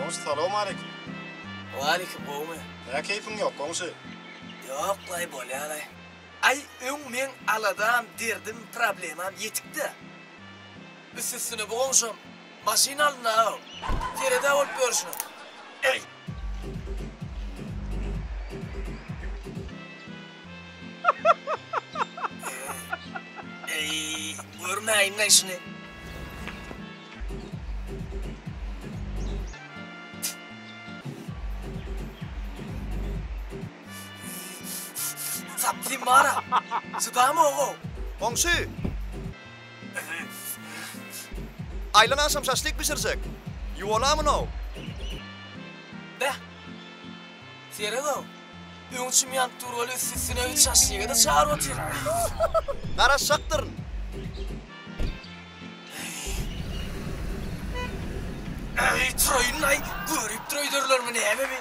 Goňşy salowmaleýkim. Waleýkim gowmy. Nä keýpiň ýok goňşy? Ýoklaý bolýalaý. Aý öň meň aladam derdim problemam ýetikdä. Üstüstüne bu goňşam maşyn alynda-ow. Seredä bolup ýörşüne. Eý. Eý, görmäýin-laý şuny. Sapsyn bar-a. Çydamok-ow. Goňşy! Aýlan agşam şaşlyk bişirjek. Ýuwalamynow? Beh! Sered-ow. Öň içim ýanyp dur weli üsti-üstüne bir şaşlyga-da çagyryp otyr. Garaşjakdyryn. Eý, turaýyn-laý, görüp duraýdyrlarmy nämemi?